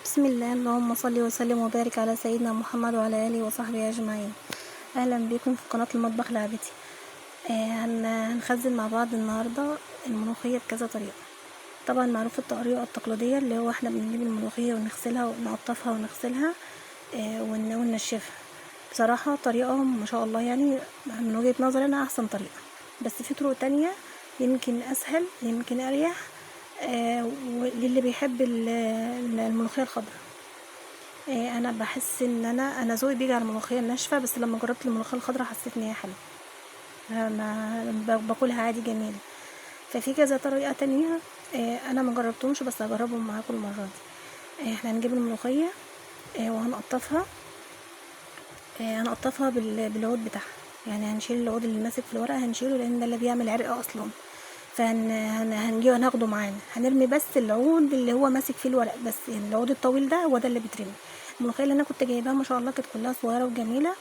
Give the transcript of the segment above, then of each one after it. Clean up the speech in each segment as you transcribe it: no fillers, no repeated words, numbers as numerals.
بسم الله، اللهم صل وسلم وبارك على سيدنا محمد وعلى اله وصحبه اجمعين. اهلا بكم في قناة المطبخ لعبتي. هنخزن مع بعض النهارده الملوخية بكذا طريقه. طبعا معروف الطريقة التقليدية اللي هو احنا بنجيب الملوخية ونغسلها ونقطفها ونغسلها وننشفها. بصراحة طريقه ما شاء الله، يعني من وجهه نظري انا احسن طريقه، بس في طرق تانية يمكن اسهل يمكن اريح للي بيحب الملوخية الخضراء. انا بحس ان انا ذوقي بيجي على الملوخية الناشفه، بس لما جربت الملوخية الخضراء حسيت ان هي حلوة، ما باكلها عادي جميل. ففي كذا طريقه تانية انا ما جربتهمش، بس هجربهم معاكم المرة دي. احنا هنجيب الملوخية وهنقطفها، هنقطفها بالعود بتاعها، يعني هنشيل العود اللي ماسك في الورقة، هنشيله لان ده اللي بيعمل عرق اصلا. فهنجيبه هناخده معانا، هنرمي بس العود اللي هو ماسك فيه الورق بس، يعني العود الطويل ده هو ده اللي بيترمي. الملوخية اللي انا كنت جايباها ما شاء الله كانت كلها صغيرة وجميلة،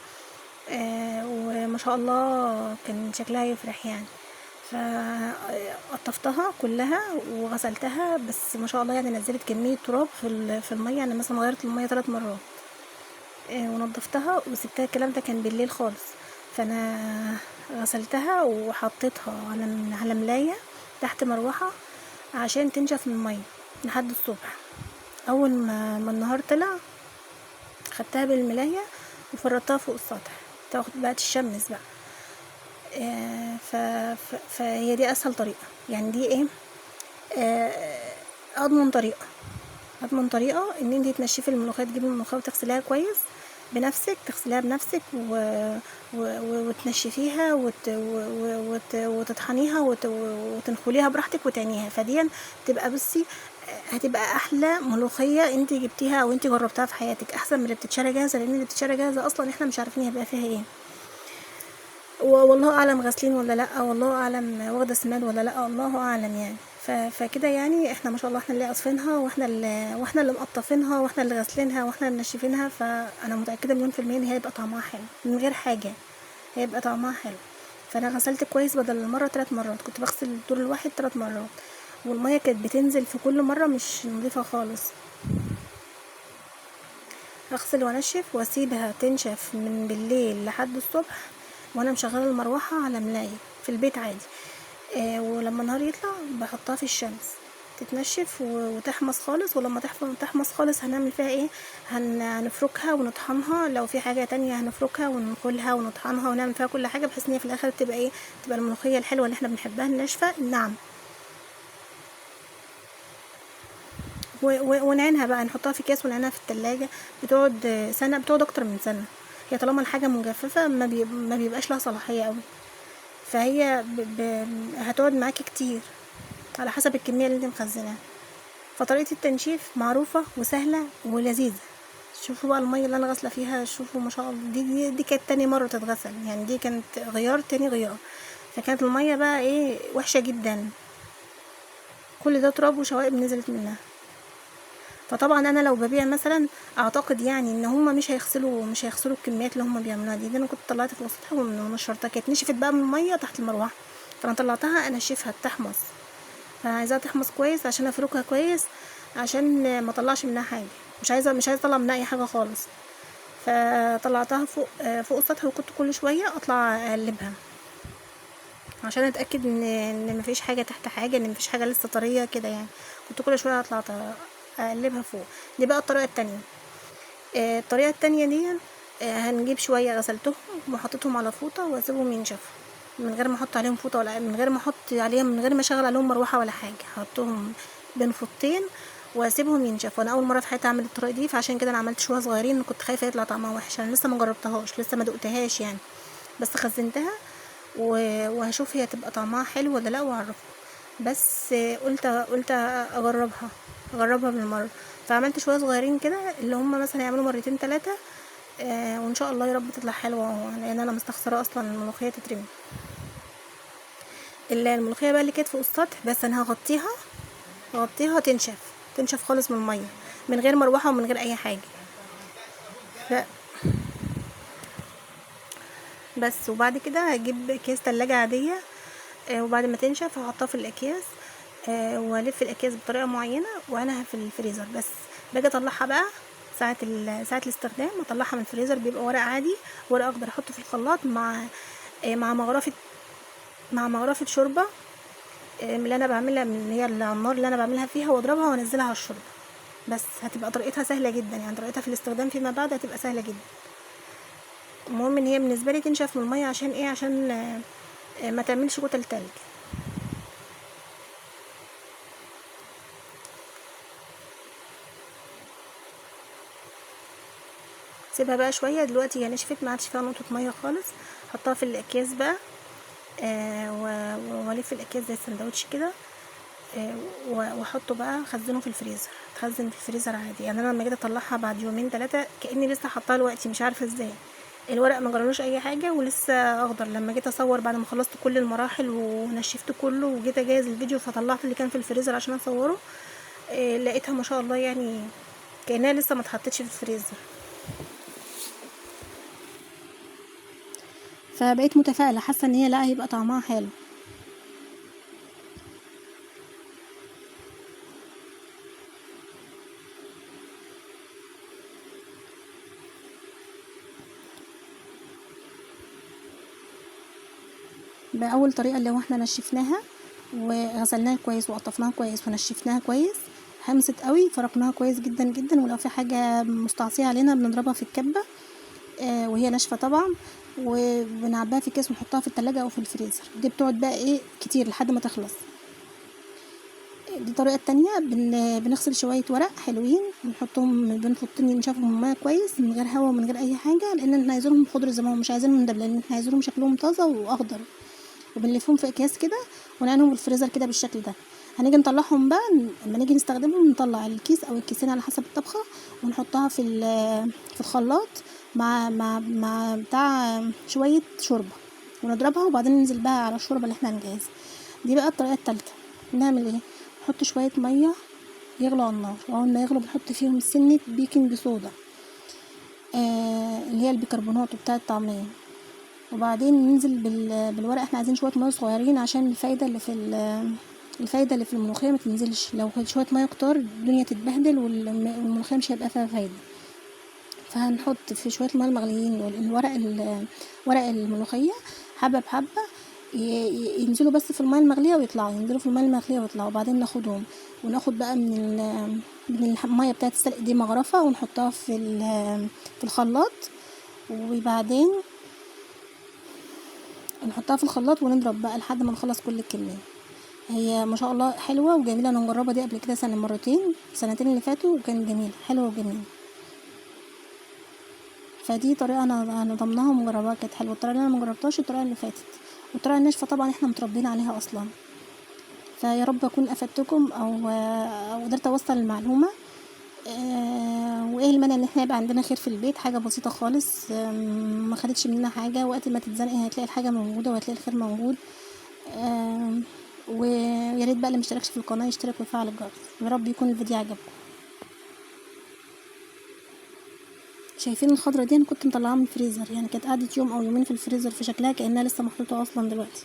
وما شاء الله كان شكلها يفرح يعني. فقطفتها كلها وغسلتها، بس ما شاء الله يعني نزلت كمية تراب في المية، يعني مثلا غيرت المية 3 مرات، ونضفتها وسبتها. الكلام ده كان بالليل خالص، فانا غسلتها وحطيتها على ملايه تحت مروحة عشان تنشف من المية لحد الصبح. اول ما النهار طلع خدتها بالملايه وفرطتها فوق السطح تاخد بقى تشمس بقى. فهي دي اسهل طريقه، يعني دي ايه، اضمن طريقه، اضمن طريقه ان انتي تنشفي الملوخية، تجيبي الملوخية وتغسليها كويس بنفسك، تغسليها بنفسك وتنشفيها وتطحنيها وتنخليها براحتك وتعنيها. فدي تبقى بصي هتبقى احلى ملوخية انت جبتيها او انت جربتها في حياتك، احسن من اللي بتتشرى جاهزة، لان اللي بتتشرى جاهزة اصلا احنا مش عارفين هيبقى فيها ايه، والله اعلم غاسلين ولا لا، والله اعلم واخده سماد ولا لا، الله اعلم يعني. فكده يعني احنا ما شاء الله احنا اللي قاصفينها واحنا اللي مقطفينها واحنا اللي غاسلينها واحنا اللي منشفينها، فانا متاكدة مليون في المية ان هي هيبقى طعمها حلو من غير حاجة، هيبقى طعمها حلو. فانا غسلت كويس بدل المرة 3 مرات، كنت بغسل الدور الواحد 3 مرات، والمية كانت بتنزل في كل مرة مش نظيفة خالص. اغسل وانشف واسيبها تنشف من بالليل لحد الصبح، وانا مشغله المروحة على ملايه في البيت عادي. ولما النهار يطلع بحطها في الشمس تتنشف وتحمص خالص. ولما تحمص خالص هنعمل فيها ايه، هنفركها ونطحنها، لو في حاجة تانية هنفركها وننخلها ونطحنها ونعمل فيها كل حاجة، بحيث ان هي في الاخر تبقى ايه، تبقى الملوخية الحلوة اللي احنا بنحبها الناشفه الناعمة. ونعينها بقى، نحطها في كاس ونعينها في التلاجة، بتقعد سنة، بتقعد اكتر من سنة. هي طالما الحاجة مجففة ما بيبقاش لها صلاحية قوي، فهي هتقعد معاكي كتير على حسب الكمية اللي انت مخزناها. فطريقة التنشيف معروفة وسهلة ولذيذه. شوفوا بقى المية اللي انا غاسله فيها، شوفوا ما شاء الله، دي كانت تاني مرة تتغسل، يعني دي كانت غيار تاني غيار، فكانت المية بقى ايه وحشة جدا، كل ده تراب وشوائب نزلت منها. فطبعا انا لو ببيع مثلا اعتقد يعني ان هما مش هيغسلوا الكميات اللي هما بيعملوها دي. دي انا كنت طلعت في وسطها ونشرتها، كانت نشفت بقى من المية تحت المروحة، فانا طلعتها انشفها تحمص، فانا عايزاها تحمص كويس عشان افركها كويس، عشان ما اطلعش منها حاجة، مش عايزه اطلع منها اي حاجة خالص. فطلعتها فوق السطح، وكنت كل شوية اطلع اقلبها عشان اتاكد ان مفيش حاجة تحت حاجة، ان مفيش حاجة لسه طرية كده يعني. كنت كل شوية اطلع اقلبها فوق. دي بقى الطريقة التانية. الطريقة التانية دي، هنجيب شوية غسلتهم وحطيتهم على فوطه واسيبهم ينشفوا من غير ما احط عليهم فوطه، ولا من غير ما احط عليهم، من غير ما اشغل عليهم مروحة ولا حاجة، هحطهم بين فوطتين واسيبهم ينشفوا. انا اول مرة في حياتي اعمل الطريقة دي، فعشان كده انا عملت شوية صغيرين، كنت خايفة يطلع طعمها وحش، انا لسه ما جربتهاش، لسه ما دقتهاش يعني، بس خزنتها وهشوف هي تبقى طعمها حلو ولا لا واعرفكم. بس قلت اجربها بالمرة، فعملت شوية صغيرين كده اللي هم مثلا يعملوا مرتين 3، وان شاء الله يا رب تطلع حلوة، لان انا مستخسره اصلا الملوخية تترمي. الملوخية بقى اللي كانت فوق السطح، بس انا هغطيها تنشف خالص من المية، من غير مروحة ومن غير اي حاجة. بس وبعد كده هجيب اكياس تلاجة عادية، وبعد ما تنشف هحطها في الاكياس، والف الاكياس بطريقة معينة وانها في الفريزر. بس باجي اطلعها بقى ساعة الاستخدام، اطلعها من الفريزر، بيبقى ورق عادي، ورق اخضر، احطه في الخلاط مع مغرفه شوربة اللي انا بعملها، من اللي هي اللي على النار اللي انا بعملها فيها، واضربها وانزلها على الشوربة. بس هتبقى طريقتها سهلة جدا، يعني طريقتها في الاستخدام فيما بعد هتبقى سهلة جدا. المهم ان هي بالنسبة لي تنشف من المية، عشان ايه؟ عشان ما تعملش كتل تلج. سيبها بقى شوية، دلوقتي هي نشفت ما عادش فيها نقطة مية خالص. حطها في الاكياس بقى، والف الاكياس زي السندوتش كده، واحطه بقى، خزنه في الفريزر، تخزن في الفريزر عادي. يعني انا لما جيت اطلعها بعد يومين 3 كاني لسه حطاها دلوقتي، مش عارفه ازاي الورق ما جرالوش اي حاجة ولسه اخضر. لما جيت اصور بعد ما خلصت كل المراحل ونشفت كله وجيت اجهز الفيديو، فطلعت اللي كان في الفريزر عشان اصوره، لقيتها ما شاء الله يعني كانها لسه ما اتحطتش في الفريزر. فبقيت متفائلة، حاسه ان هي لا هيبقى طعمها حلو. بأول طريقة اللي هو احنا نشفناها وغسلناها كويس وقطفناها كويس ونشفناها كويس، همست قوي، فرقناها كويس جدا جدا، ولو في حاجة مستعصية علينا بنضربها في الكبة، وهي ناشفة طبعا، وبنعبيها في كيس ونحطها في التلاجة او في الفريزر. دي بتقعد بقى ايه كتير لحد ما تخلص. دي الطريقة التانية، بنغسل شوية ورق حلوين بنحطهم ينشفوا من المية كويس من غير هوا ومن غير اي حاجة، لان احنا عايزينهم خضر زي ما هم، مش عايزينهم دبلانين، احنا عايزينهم شكلهم طازة واخضر، وبنلفهم في اكياس كده ونعينهم في الفريزر كده بالشكل ده. هنيجي نطلعهم بقى لما نيجي نستخدمهم، نطلع الكيس او الكيسين على حسب الطبخة ونحطها في الخلاط مع بتاع شوية شوربة ونضربها، وبعدين ننزل بقى على الشوربة اللي احنا هنجهزها. دي بقى الطريقة التالتة. نعمل ايه؟ نحط شوية مية يغلوا على النار، واول ما يغلوا بنحط فيهم سنة baking soda، اللي هي البيكربونات بتاع الطعمية، وبعدين ننزل بالورق. احنا عايزين شوية مية صغيرين عشان الفايدة اللي في الملوخية ما تنزلش، لو شوية مية كتار الدنيا تتبهدل والملوخيه مش هيبقى فيها فايده. فهنحط في شوية المية المغليين دول ورق الملوخية حبه بحبه، ينزلوا بس في المية المغليه ويطلعوا، ينزلوا في المية المغليه ويطلعوا. وبعدين ناخدهم وناخد بقى من المية بتاعه السلق دي مغرفه ونحطها في الخلاط، وبعدين نحطها في الخلاط ونضرب بقى لحد ما نخلص كل الكمية. هي ما شاء الله حلوة وجميلة، انا مجربه دي قبل كده سنة، مرتين، سنتين اللي فاتوا، وكان جميل، حلوة وجميلة. فدي طريقه انا ضمناها ومجرباها، كانت حلوة. الطريقة اللي انا مجربتهاش الطريقة اللي فاتت، والطريقة الناشفه طبعا احنا متربيين عليها اصلا. فيا رب اكون افدتكم او قدرت اوصل المعلومة. وايه المانع ان احنا يبقى عندنا خير في البيت؟ حاجة بسيطة خالص، ما خدتش مننا حاجة. وقت ما تتزنقي هتلاقي الحاجة موجودة وهتلاقي الخير موجود. ويا ريت بقى اللي مشتركش في القناة يشترك ويفعل الجرس. يا رب يكون الفيديو عجبكم. شايفين الخضرة دي؟ انا كنت مطلعاها من الفريزر، يعني كانت قعدت يوم او يومين في الفريزر، في شكلها كانها لسه محطوطة اصلا دلوقتي.